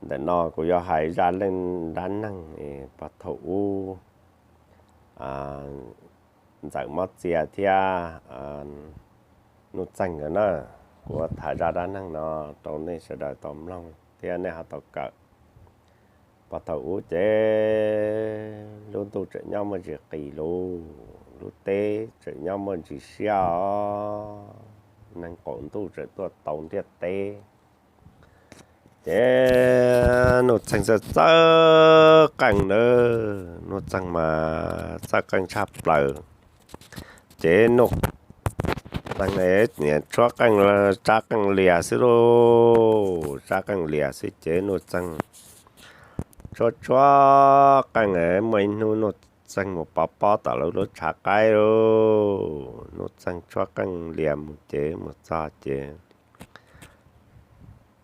Ntawm no kuv yuav hais zaj leej dab neeg pog thaum ub, Ntxawm Mob Txia thiab Nuj Txeeg nkawd na. Kuv tham zaj dab neeg no rau nej sawv daws tau mloog thiab nej ho tau kawm. Pog thaum ub ces lub ntuj tseem nyob muaj ntsis qis lug, lub teb tseem nyob muaj ntsis siab os, neeg qaum ntuj tseem tuaj tau ntiaj teb. Ces Nuj Txeeg txawj txawj qeej na, Nuj Txeeg mas txawj qeej tshaj plaws. Ces Nuj Txeeg niaj tshuab qeej, tsab qeej lias xwb lauj, tsab qeej lias xwb ces Nuj Txeeg tshuab tshuab qeej. Muaj ib hnub Nuj Txeeg mus pov pob tom lawv lub tshav qaib lauj, Nuj Txeeg tshuab qeej lias mus ces mus txog ces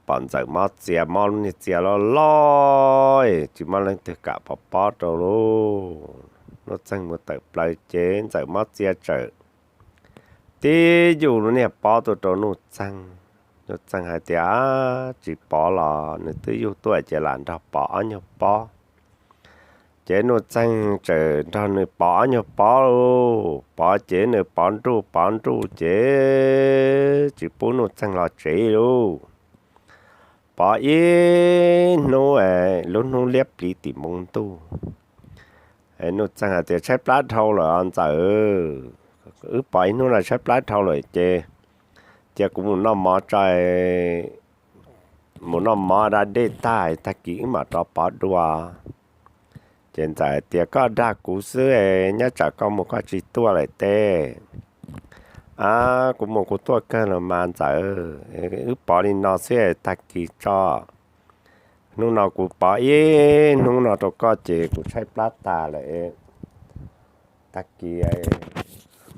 pom Ntxawm Mob Txia mob lub niag txia loj loj, tsis muaj leej twg kam pov pob rau lauj. Nuj Txeeg mus tawm plaws ces Ntxawm Mob Txia txawm tib yug lub niag pob tuaj rau Nuj Txeeg. Nuj Txeeg hais tias tsis pov los nws twb yug tuaj ces lam nrog pov ob nyuag pob. Ces Nuj Txeeg txawm nrog nws pov ob nyuag pob lauj, pov ces nws pov nruj pov nruj ces tsis pub Nuj Txeeg los tsev lauj. Pov ib hnub, lub hnub liab pliv tim npoo ntuj. Nuj Txeeg hais tias tshaib plab dhau lawm Ntxawm, wb pov ib hnub no tshaib plab dhau lawm ces cia kuv mus noj mov tso, mus noj mov da dej tag, tag kis wb mam rov pov dua. Ces Ntxawm hais tias koj dag kuv xwb, nyob tsam koj mus koj tsis tuaj lawm teb. A, kuv mus kuv tuaj kawg los mas Ntxawm, wb pov li no xwb tag kis tso. Hnub no kuv pov ib hnub no rau koj ces kuv tshaib plab tas lawm, tag kis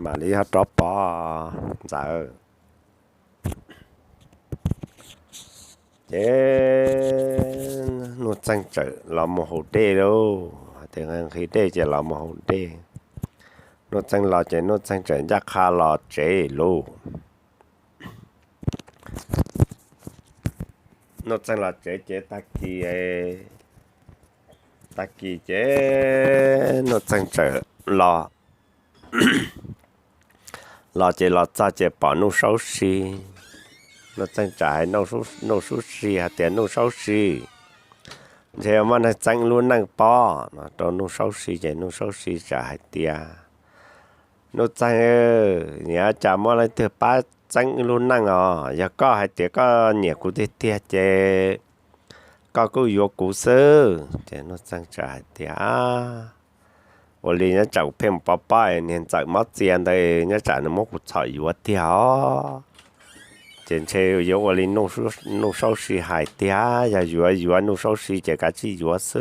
mam li ho rov pov Ntxawm. Ces Nuj Txeeg txawm los mus haus dej lauj, hais tias nqhis dej ces los mus haus dej. Nuj Txeeg los ces Nuj Txeeg txawm ncaj qha los tsev lauj. Nuj Txeeg los tsev ces tag kis, tag kis ces Nuj Txeeg txawm los, los ces los txog ces pom Nuj Saub Si. Nuj Txeeg txawm hais Nuj Saub Si hais tias Nuj Saub Si, ntshe muaj neeg txeeb lub neej pob no rau Nuj Saub Si ces Nuj Saub Si txawm hais tias Nuj Txeeg, niam cas muaj leej twg pab txeeb lub neej os? Yog koj hais tias koj nyiam kuv tiag tiag ces koj kuj yuav kuv xwb. Ces Nuj Txeeg txawm hais tias ua li nyob tsam kuv pheej mus pov pob, niag Ntxawm Mob Txia ntawd nyob tsam nws muab kuv txhom yuav tiag os. Ces ntshe yuav ua li Nuj Saub Si hais tiag, yog yuav yuav Nuj Saub Si ces kav tsij yuav xwb.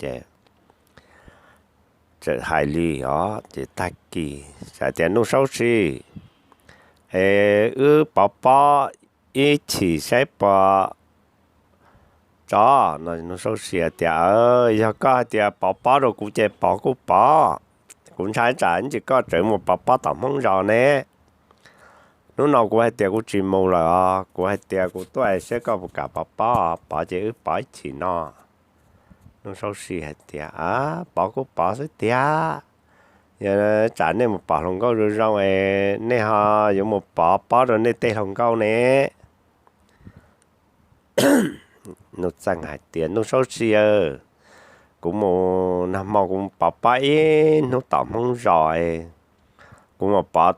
Ces txawm hais li os ces tag kis txawm tias Nuj Saub Si, es wb pov pob ib chim saib puas tso no. Nuj Saub Si hais tias yog koj hais tias pov pob rau kuv ces pov kuj pov, kuv ntshai tsam ntsis koj tseem mus pov pob tom Hmoob zos ne. Hnub no kuv hais tias kuv tsis mus lawm os, kuv hais tias kuv tuaj saib koj puas kam pov pob, pov ces wb pov ib chim no. Nuj Saub Si hais tias pov kuj pov xwb tiag, yog tsam nej mus pom hluas nkauj zoo zoo es nej ho yuav mus pov pob rau nej tej hluas nkauj ne. Nuj Txeeg hais tias Nuj Saub Si, kuv mus nag hmo kuv mus pov pob ib hnub tom Hmoob zos, kuv mus pov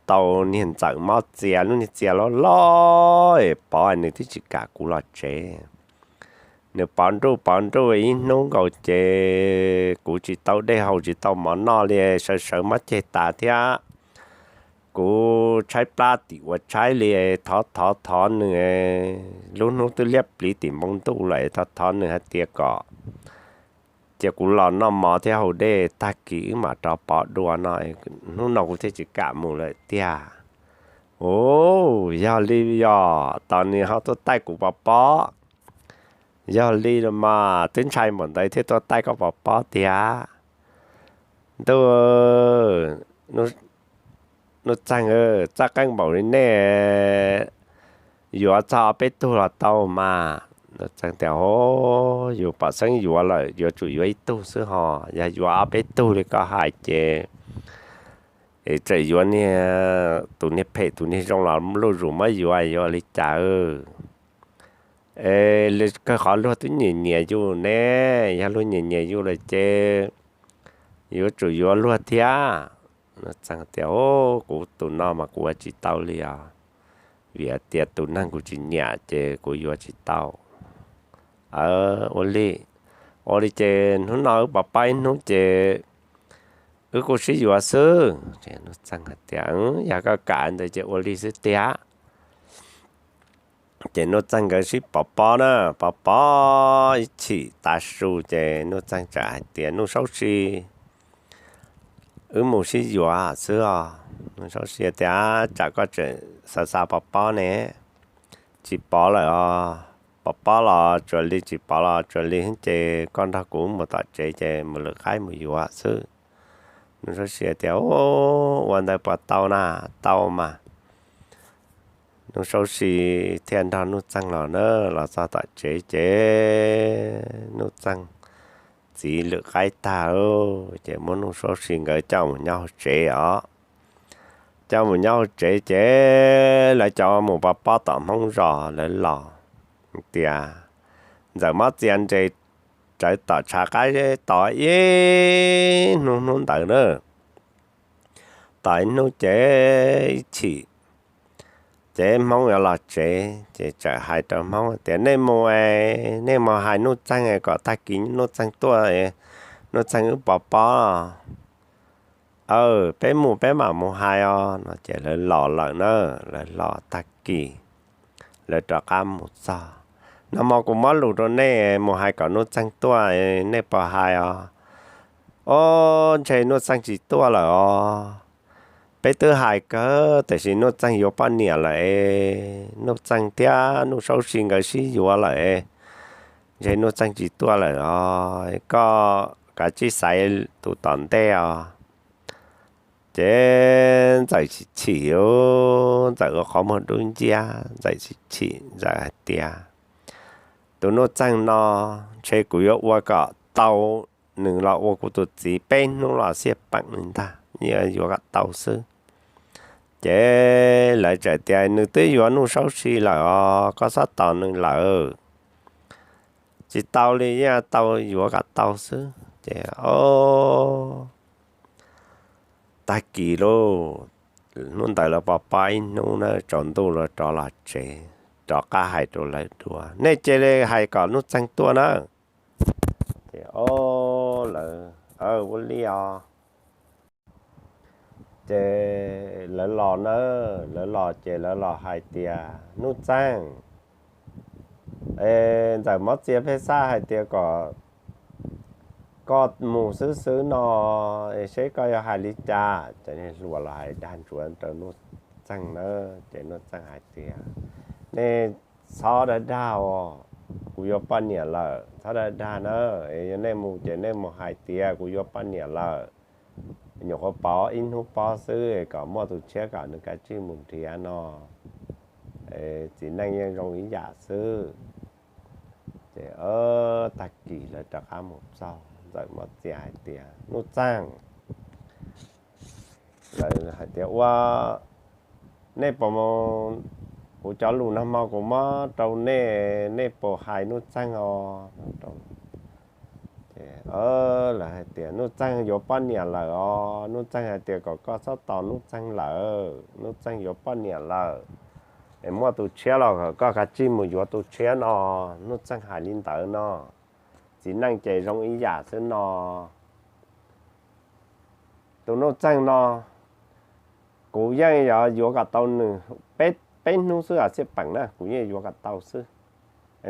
tau niag Ntxawm Mob Txia lub niag txia loj loj, pov nws twb tsis kam kuv los tsev. Nws pov nruj pov nruj ib hnub nkaus ces kuv tsis tau dej haus tsis tau mov noj li, sawv sawv mob ceg tas thiab. Kuv tshaib plab tim ua tshaib li, thov thov thov nws, lub hnub twb liab pliv tim npoo ntuj lawm, thov thov nws hais tias kom cia kuv los noj mov thiab haus dej, tag kis wb mam rov pov dua no, hnub no kuv thiaj tsis kam mus lawm tiag. Ua, yog li yog tos nws ho tuaj taij kuv pov pob. Yog li los mas twb ntshai npaum ntawd thiaj tuaj taij koj pov pob tiag. Ntuj, Nuj Txeeg, txawj qeej npaum li nej, yuav txog ob peb tug los tau mas. Nuj Txeeg tias, Ho, yus pom xeeb yuav lawm, yuav tsum yuav ib tug xwb ho, yog yuav ob peb tug li koj hais ces, es tseem yuav niag, tus niag phem tus niag zoo los luj zus muab yuav, yuav li cas? Es kawg qhov luag twb nyiam nyiam yus ne, yog luag nyiam nyiam yus lawm ces yuav tsum yuav luag thiab. Nuj Txeeg tias, Kuv tus no mas kuv ua tsis tau li os, vim tias tus neeg kuv tsis nyiam ces kuv yuav tsis tau. Ua li, ua li ces hnub no wb pov pob ib hnub ces wb kuj sib yuav xwb. Nuj Txeeg hais tias, Yog koj kam ntawd ces ua li xwb tiag. Ces Nuj Txeeg nkawd sib pov pob na, pov pob ib chim tav su ces Nuj Txeeg txawm hais tias, Nuj Saub Si, wb mus sib yuav xwb os. Nuj Saub Si tias, Tsam koj tseem xav xav pov pob ne, tsis pov lawm os. Pov pob los tsuas li, tsis pov los tsuas li, ces koj nrog kuv mus tom tsev ces mus lwm qaib mus yuav xwb. Nuj Saub Si tias, Ua ntawd puas tau na? Tau mas. Nuj Saub Si thiaj nrog Nuj Txeeg los na, los txog tom tsev ces Nuj Txeeg txiv lwm qaib tag ces muab Nuj Saub Si nkawd coj mus nyob hauv tsev os. Coj mus nyob hauv tsev ces lawv cov mus pov pob tom Hmoob zos lawv los tias, Ntxawm Mob Txia nres rawv tom tshav qab zeb tos ib hnub hnub ntawd na. Tos ib hnub ces ib chim ces Hmoob yuav los tsev ces txawm hais rau Hmoob tias, Nej mus, nej mus hais Nuj Txeeg kom tag kis Nuj Txeeg tuaj, Nuj Txeeg wb pov pob. Aw, peb mus peb mam mus hais os no. Ces lawv los lawm na, lawv los tag kis lawv rov qab mus txog. Nag hmo kuv muab lus rau nej mus hais kom Nuj Txeeg tuaj, nej puas hais os? Ob, ntshe Nuj Txeeg tsis tuaj lawm os. Peb twb hais kawg tiam sis Nuj Txeeg yuav poj niam lawm, Nuj Txeeg thiab Nuj Saub Si nkawd sib yuav lawm, ntshe Nuj Txeeg tsis tuaj lawm os. Koj kav tsij xaiv tus tom ntej os. Ces Ntxawm chim chim, Ntxawm ua qhov muag dub nciab, Ntxawm chim chim, Ntxawm hais tias, Tus Nuj Txeeg no ntshe kuv yuav ua kom tau nws los ua kuv tus txiv peb hnub los xiaj peem li ntag, yuav kom tau xwb. Ces lawv txawm tias, Nws twb yuav Nuj Saub Si lawm os, koj txhob tos nws lawm. Tsis tau li, yeej tau, yuav kom tau xwb. Ces ob, tag kis lauj, hnub ntawd lawv pov pob ib hnub na, tsaus ntuj lawv rov los tsev, rov qab hais rau lawv dua, Nej cia li hais kom Nuj Txeeg tuaj na. Ces ob, lawv, Ua li os. Ces lawv los na, lawv los ces lawv los hais tias, Nuj Txeeg, Ntxawm Mob Txia pheej xav hais tias kom koj mus xwb xwb no, es seb koj yuav hais li cas. Ces niag hluas los hais dag ntsuav rau Nuj Txeeg na, ces Nuj Txeeg hais tias, Nej txhob dag dag os, kuv yuav poj niam lawm, txhob dag dag na. Yog nej mus ces nej mus hais tias kuv yuav poj niam lawm, nyuam qhuav pov ib hnub pob xwb, kom muaj tus tshiab kom nws kav tsij mus nrhiav no, txiv neej yeej zoo ib yam xwb. Ces tag kis lawv rov qab mus txog, Ntxawm Mob Txia hais tias, Nuj Txeeg, lawv hais tias, Ua, nej puas, kuv cov lus nag hmo kuv muab rau nej, nej puas hais Nuj Txeeg os? Ces lawv hais tias, Nuj Txeeg yuav poj niam lawm os, Nuj Txeeg hais tias kom koj txhob tos Nuj Txeeg lawm, Nuj Txeeg yuav poj niam lawm, es muaj tus tshiab los kom koj kav tsij mus yuav tus tshiab no, Nuj Txeeg hais li ntawd no, txiv neej ces zoo ib yam xwb no. Tus Nuj Txeeg no kuv yeej yuav kom tau nws peb hnub xwb os, xiaj peem na, kuv yeej yuav kom tau xwb.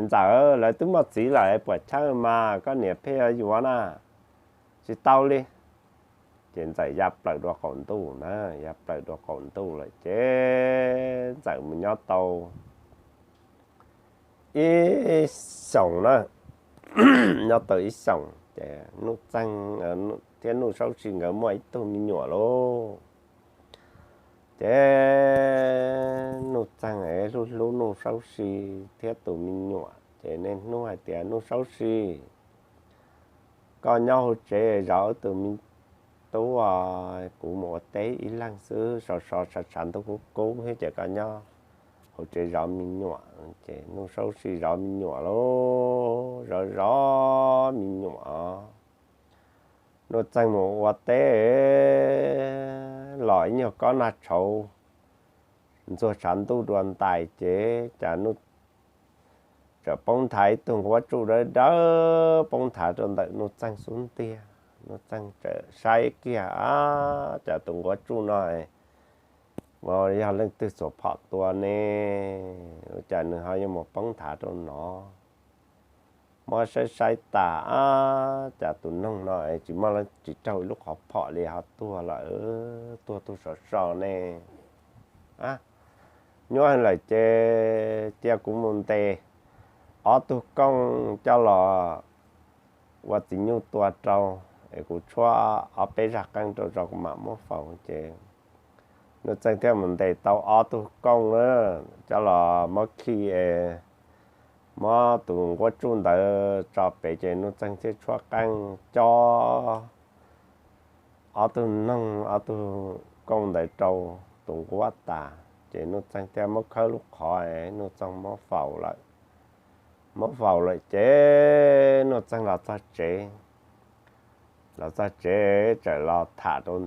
Ntxawm, lawv twb muaj txiv lawm puas chawj mas koj niam pheej yuav yuav na, tsis tau li. Ces Ntxawm ya plaws dua qaum ntuj na, ya plaws dua qaum ntuj lawm ces Ntxawm mus nyob tau ib xyoos na, nyob tau ib xyoos ces Nuj Txeeg thiab Nuj Saub Si nkawd muaj ib tug me nyuam lauj. Ces Nuj Txeeg hlub hlub Nuj Saub Si thiab tus me nyuam. Ces niaj hnub hais tias, Nuj Saub Si, koj nyob hauv tsev zov tus me tub, kuv mus ua teb ib leeg xwb, sov sov tshav tshav ntuj kub kub thiab ces koj nyob hauv tsev zov me nyuam. Ces Nuj Saub Si zov me nyuam lauj, zov zov me nyuam. Nuj Txeeg mus ua teb los ib nyuag kob nag tshauv ntxuag tshav ntuj dua ntais ces cas Nuj txawm poob nthav ib tug nquab tsuj dawb dawb poob nthav rau ntawm Nuj Txeeg xub ntiag. Nuj Txeeg txawm saib kiag, Ab, cas tus nquab tsuj no uas yog leej twg txhuam phom tua ne? Ua cas nws ho yuav mus poob nthav rau no? Muab saib saib tas, Ab, cas tus noog no es tsis muaj leej twg raug ib lub qhov phom li ho tuag lawm, tuag tuag sov so ne. Nyuaj lawm ces cia kuv mus ntes ob tug kooj coj los ua txiv nyuj tua rau, es kuv tshuab ob peb zaj qeej rau tso kuv mam muab faus. Ces Nuj Txeeg thiaj mus ntes tau ob tug kooj na, coj los muab khi es muab tus nquab tsuj ntawd tso pem ces Nuj Txeeg thiaj tshuab qeej cob ob tug noog ob tug kooj ntawd rau tus nquab tas, ces Nuj Txeeg thiaj muab khawb lub qhov es Nuj Txeeg muab faus lawm. Muab faus lawm ces Nuj Txeeg los txog tsev, los txog tsev txawm los tham rau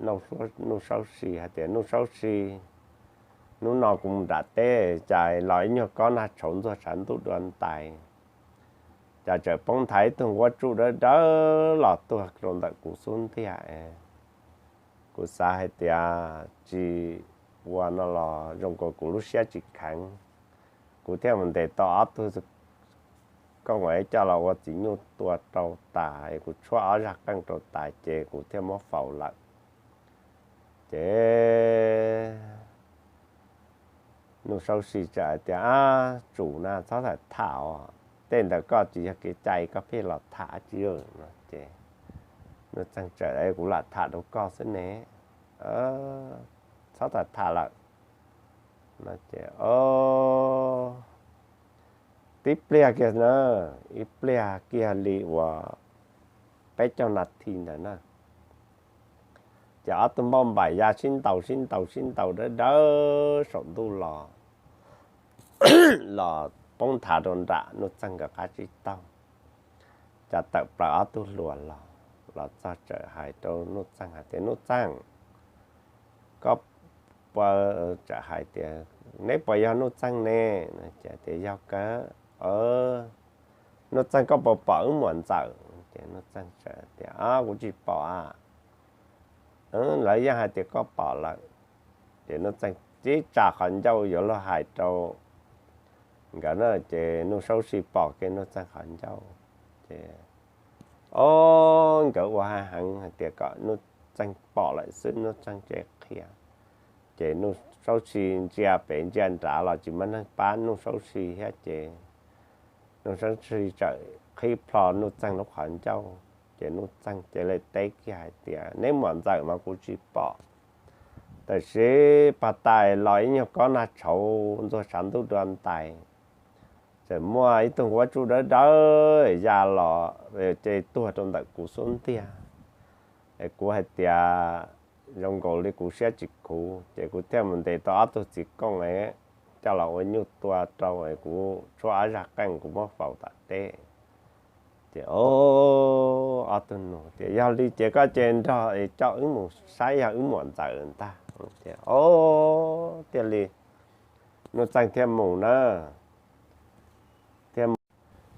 Nuj Saub Si hais tias, Nuj Saub Si, hnub no kuv mus nram teb cas los ib nyuag kob nag tshauv ntxuag tshav ntuj dua ntais, cas txawm poob nthav ib tug nquab tsuj dawb dawb los tuag rau ntawm kuv xub ntiag. Kuv xav hais tias tsis ua no los zoo nkaus kuv lub siab tsis kheev, kuv thiaj mus ntes tau ob tug kooj es coj los ua txiv nyuj tua rau tas, kuv tshuab ob zaj qeej rau tas ces kuv thiaj muab faus lawm. Ces Nuj Saub Si txawm hais tias, Ab, tsum na, txhob tham tham os, tej ntawd koj tsis yog kev cai koj pheej los tham tsis yog no. Ces Nuj Txeeg txawm, Kuv lam tham rau koj xwb ne, txhob tham tham lawm. Ces tib pliag kiag na, ib pliag kiag li uas peb caug nas this ntawd na, ces ob tug npauj npaim ya sib ntaus sib ntaus sib ntaus dawb dawb saum ntuj los, los poob nthav rau nram Nuj Txeeg nkawd qab tsib taug. Cas tawm plaws ob tug hluas los, los txog txawm hais rau Nuj Txeeg hais tias, Nuj Txeeg, koj puas, txawm hais tias, Neb puas yog Nuj Txeeg ne? Ces tias, Yog kawg. Nuj Txeeg, koj puas pom wb muam ntxawm? Ces Nuj Txeeg txawm tias, Kuv tsis pom a. Lawv yeej hais tias koj pom lawm. Ces Nuj Txeeg tib tsa qhov ncauj yuav luag hais rau nkawd na, ces Nuj Saub Si pom kiag Nuj Txeeg qhov ncauj. Ces, o, nkawd ua hais heev hais tias kom Nuj Txeeg pom lawm xwb Nuj Txeeg thiaj qhia. Ces Nuj Saub Si ntsia pem ntsia nrad los tsis muaj neeg pab Nuj Saub Si thiab ces Nuj Saub Si txawm qhib plho Nuj Txeeg lub qhov ncauj. Ces Nuj Txeeg cia li teb kiag hais tias, Neb muam ntxawm mas kuv tsis pom, tab sis pag tas los ib nyuag kob nag tshauv ntxuag tshav ntuj dua ntais, txawm muaj ib tug nquab tsuj dawb dawb ya los ces tuag rau ntawm kuv xub ntiag. Es kuv hais tias zoo nkaus li kuv siab tsis khuv ces kuv thiaj mus ntes tau ob tug txiv kooj es coj los ua nyuj tua rau es kuv tshuab ob zaj qeej kuv muab faus tom teb. Ces o, ob tug nus tias, Yog li ces koj ces nrog es coj wb mus saib yog wb muam ntxawm ntag. Ces o, thiaj li Nuj Txeeg thiaj mus na,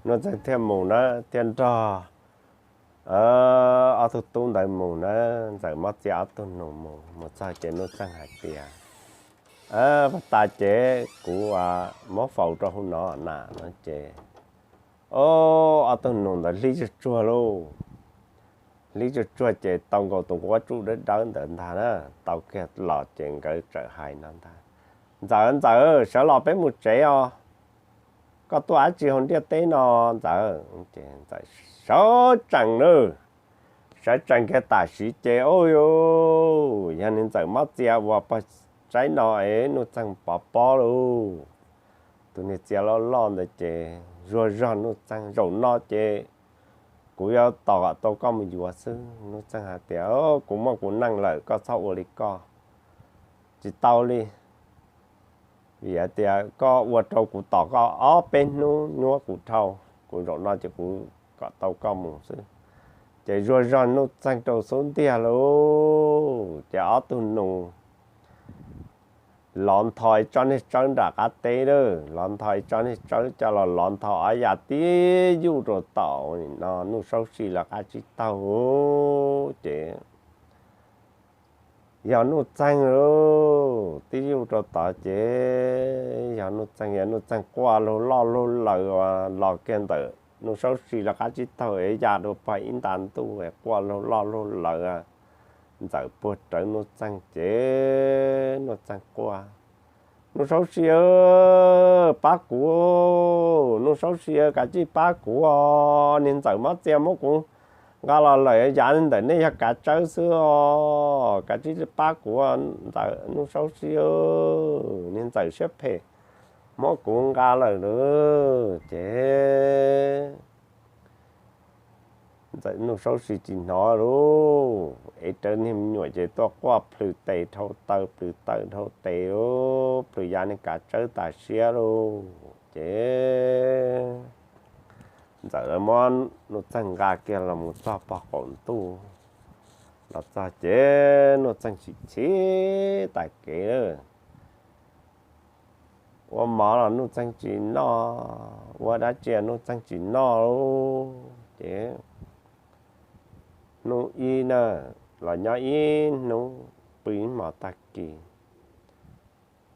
Nuj Txeeg thiaj mus na, thiaj nrog ob tug tub ntawd mus na, Ntxawm Mob Txia ob tug nus mus. Mus txog ces Nuj Txeeg hais tias, Pag tas ces kuv muab faus rau hauv no na no ces, o, ob tug nus ntawd hlib tsuag tsuag lauj, hlib tsuag tsuag ces tau nkaus tus nquab tsuj dawb dawb ntawd ntag na. Tau kiag los ces nkawd txawm hais no ntag, Ntxawm, Ntxawm, sawv los peb mus tsev os. Koj tuaj dab tsi hauv ntiaj teb no Ntxawm? Sawv tsees nawb, sawv tsees kiag tam sim ces, o, yog niag Ntxawm Mob Txia uas pog tsaib no es Nuj Txeeg pov pob lauj. Tus niag txia loj loj ntawd ces Zuag zog Nuj Txeeg, zaum no ces kuv yuav tos kom tau koj mus yuav xwb. Nuj Txeeg hais tias, Kuv muaj kuv neej lawm, koj txhob ua li koj, tsis tau li. Vim hais tias koj ua rau kuv tos koj ob peb hnub nyuab kuv dhau, kuv zaum no ces kuv kom tau koj mus xwb. Ces zuag zog Nuj Txeeg rau xub ntiag lauj, ces ob tug nus lov ntho ib tsob niag tsawb nram qab teb lawm, lov ntho ib tsob niag tsawb coj los lov ntho ob yav tib yuj rau tom no Nuj Saub Si lawv qab tsib taug. Ces yog Nuj Txeeg lauj, tib yuj rau tod ces yog Nuj Txeeg, yog Nuj Txeeg quaj lug loj lug lawm los kiag ntawm Nuj Saub Si lawv qab tsib taug es ya dua pog ib nta ntuj quaj lug loj lug lawm. Ntxawm puag rawv Nuj Txeeg ces Nuj Txeeg quaj, Nuj Saub Si, pab kuv, Nuj Saub Si, kav tsij pab kuv os, niag Ntxawm Mob Txia muab kuv nqa los lawm, yav ntawm nej yog kav tsawb xwb os, kav tsij pab kuv, Ntxawm, Nuj Saub Si, niag Ntxawm siab phem muab kuv nqa lawm lauj. Ces Ntxawm, Nuj Saub Si tsis hnov lauj, es rawv niag me nyuam ces tuaj quaj plhws tes dhau taw, plhws taw dhau tes lauj, plhws yav niag kav tsawb tas siab lauj. Ces Ntxawm lawv muab Nuj Txeeg nqa kiag los mus txog pog qaum ntuj, los txog ces Nuj Txeeg chim chim tas kev lawm. Ua mov los Nuj Txeeg tsis noj, ua dab tsi Nuj Txeeg tsis noj lauj. Ces hnub ib na, los nyob ib hnub pw ib hmos tag kis,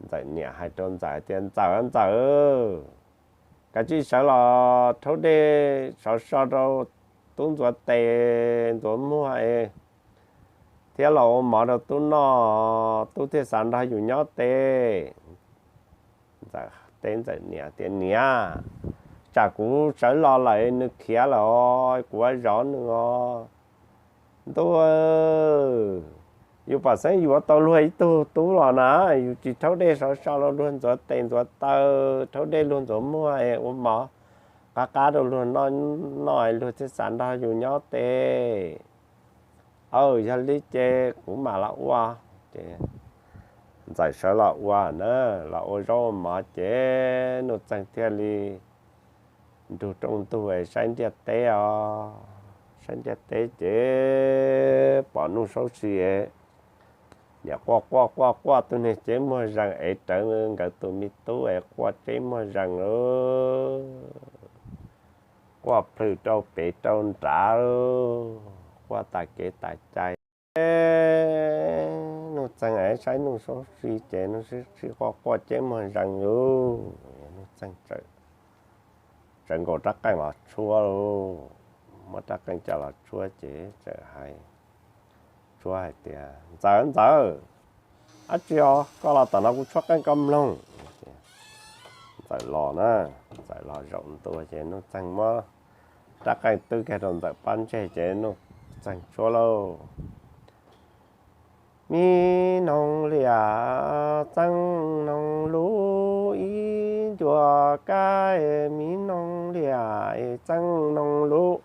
Ntxawm niam hais rau Ntxawm tias, Ntxawm, Ntxawm, kav tsij sawv los rhaub dej sov so rau tub ntxuav tes ntxuav muag es, thiab los ua mov rau tub noj, tub thiaj xav nrog yus nyob tes. Ntxawm teb Ntxawm niam tias, Niam, tsam kuv sawv los lawm nws khiav lawm os, kuv ua zov nws os. Ntuj, yus pom xeeb yuav tau luag ib tug tub los na, yus tsis rhaub dej sov so los luag ntxuav tes ntxuav taw, rhaub dej luag ntxuav muag es ua mov qab qab rau luag noj, noj luag thiaj xav nrog yus nyob tes. Aw, yog li ces kuv mam los ua. Ces Ntxawm sawv los ua na, los ua zaub ua mov ces Nuj Txeeg thiaj li nrug rooj ntug es saib ntiaj teb os. Saib ntiaj teb ces pom Nuj Saub Si niam quaj quaj quaj quaj tus niag ceb muag zees es rawv nkawd tus me tub es quaj ceb muag zees lauj, quaj plhws rau pem rau nrad lauj, quaj tas kev tas cai. Nuj Txeeg es saib Nuj Saub Si ces Nuj Saub Si quaj quaj ceb muag zees lauj, Nuj Txeeg txawm nkaus rab qeej los tshuab lauj, muab rab qeej coj los tshuab ces txawm hais, tshuab hais tias, Ntxawm, Ntxawm, dab tsi os, koj los tom no kuv tshuab qeej koj mloog. Ntxawm los na, Ntxawm los zaum ntua ces Nuj Txeeg muab rab qeej twb kiag rau Ntxawm pob ntseg ces Nuj Txeeg tshuab lauj. Mi noog liam txeeb noog lub ib ncua kab, mi noog liam txeeb noog lub,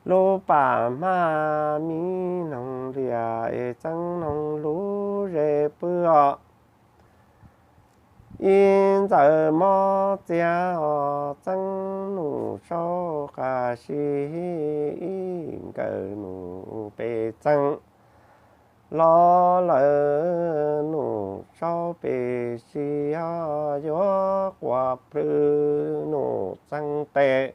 lub pam hmaj, mi noog liam txeeb noog lub zes pw os. Ib Ntxawm Mob Txia os, txeeb Nuj Saub Qas Si, ib nkawm Nuj Pej Txeeg los lawm, Nuj Saub Pej Si os, yuav quaj plhws Nuj Txeeg tes,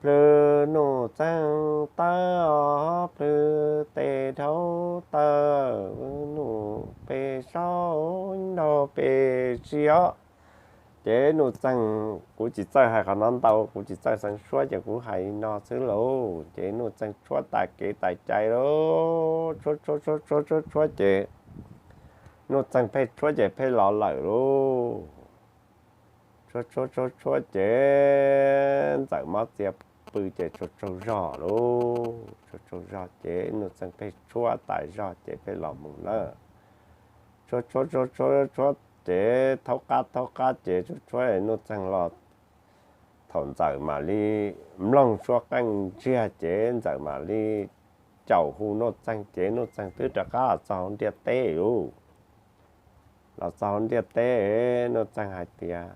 plhws Nuj Txeeg taw os, plhws tes dhau taw, Nuj Pej Saub nraug Pej Si os. Ces Nuj Txeeg, kuv tsis txawj hais qhov no ntau, kuv tsis txawj xeev suab ces kuv hais no xwb lauj. Ces Nuj Txeeg tshuab tas kev tas cai lauj, tshuab tshuab tshuab tshuab tshuab tshuab ces Nuj Txeeg pheej tshuab ces pheej los lawm lauj. Tshuab tshuab tshuab tshuab ces Ntxawm Mob Txia pw ces tsaug tsaug zog lauj, tsaug tsaug zog ces Nuj Txeeg pheej tshuab tas zog ces pheej los mus na. Tshuab tshuab tshuab tshuab tshuab Ces thaub qab thaub qab ces tshuav tshuav Nuj Txeeg los, thaum Ntxawm mam li mloog suab qeej ntsiag ces Ntxawm mam li caum hu Nuj Txeeg ces Nuj Txeeg twb rov qab los txog hauv ntiaj teb lauj. Los txog hauv ntiaj teb, Nuj Txeeg hais tias,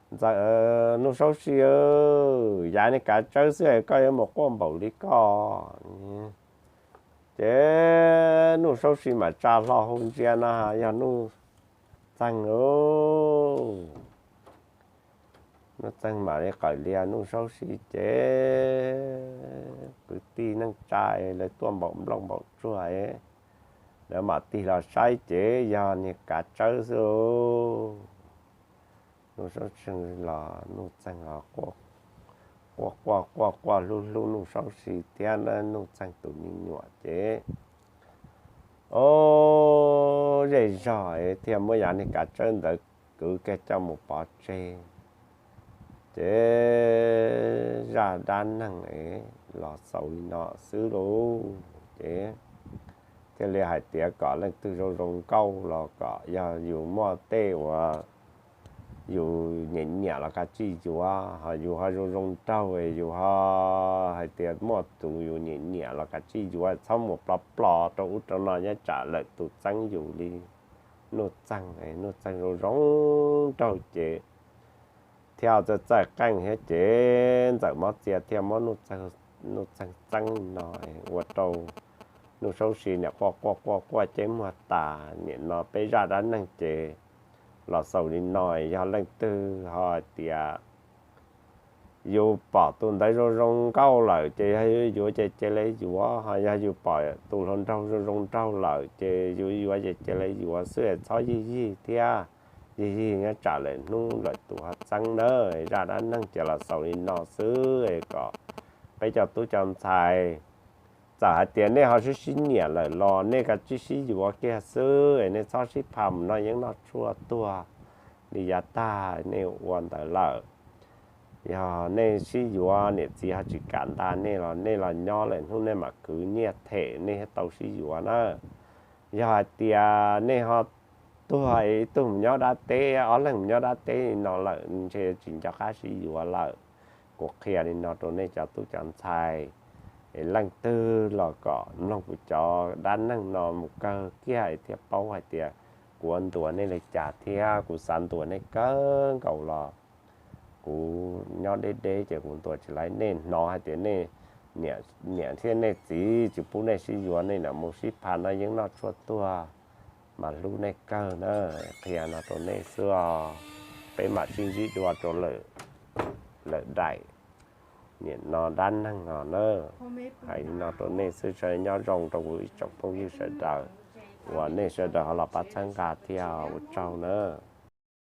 Ntxawm, Nuj Saub Si, yav niag kav tsawb xwb koj yuav mus quaj npaum li koj. Ces Nuj Saub Si mam tsa hlo hu ntsia no yog Nuj Txeeg lauj. Nuj Txeeg mam li qawm lias Nuj Saub Si ces kwv tij neej tsa lawv tuaj npaum nplooj npaum tsuag, lawv mam tig los saib ces yog niag kav tsawb xwb lauj. Nuj Saub Si los Nuj Txeeg quaj quaj quaj quaj hlub hlub Nuj Saub Si thiab Nuj Txeeg tus me nyuam ces, o, zej zog thiaj muab yav niag kav tsawb ntawd kwv kiag coj mus pov tseg. Ces zaj dab neeg los xaus li no xwb lauj. Ces thiaj li hais tias kom leej twg zoo zoo nkauj los kom yog yus muaj tej uas yus nyiam nyiam los kav tsij yuav, ho yus ho zoo zoo nraug, yus ho hais tias muaj tus yus nyiam nyiam los kav tsij yuav, txhob mus plov plov rau ub rau no nyob tsam lawm tus txeeb yus li. Nuj Txeeg, Nuj Txeeg zoo zoo nraug ces thiaj txawj txawj qeej thiab ces Ntxawm Mob Txia thiaj muab Nuj Txeeg txeeb no ua rau Nuj Saub Si niam quaj quaj quaj quaj ceb muag tas. Nim no peb zaj dab neeg ces los xaus li no, yog leej twg ho hais tias yus pom tus ntawd zoo zoo nkauj lawm ces yog yuav ces cia li yuav, ho yog yus pom tus hluas nraug zoo zoo nraug lawm ces yus yuav ces cia li yuav xwb, txhob yig yig thiab. Yig yig nyob tsam lawm hnub lawm tus ho txeeb na. Zaj dab neeg ces los xaus li no xwb kom peb cov tub cov ntxhais, txawm hais tias nej ho sib sib nyiam lawm los nej kav tsij sib yuav kiag xwb, nej txhob sib pham mus noj yeeb noj tshuaj tuag li yav tag nej ua ntawd lawm. Yog nej sib yuav niam txiv ho tsis kam nta nej los nej los nyob lawm hnub nej mam kwv nyiaj them nej thiaj tau sib yuav na. Yog hais tias nej ho tuag ib tug mus nyob dab teb, ob leeg mus nyob dab teb li no lawm ntshe tsis nco qab sib yuav lawm. Kuv qhia li no rau nej cov tub cov ntxhais, es leej twg los kom mloog kuv cov dab neeg no mus kawg kiag es thiaj paub hais tias kuv ua ntuas nej li cas thiab kuv xav ntuas nej kawg nkaus los kuv nyob deb deb ces kuv ntuas tsis laib nej. Hnov hais tias nej niam thiab nej txiv tsis pub nej sib yuav, nej niam mus sib pham noj yeeb noj tshuaj tuag mas hlub nej kawg na. Qhia no rau nej xwb os, peb mam sib ntsib dua rau lawm daim nim no dab neeg no na. Hais li no rau nej xwb, nyob zoo rau kuv ib tsoom phooj ywg sawv daws uas nej sawv daws ho los pab txhawb nqa thiab ua tsaug na.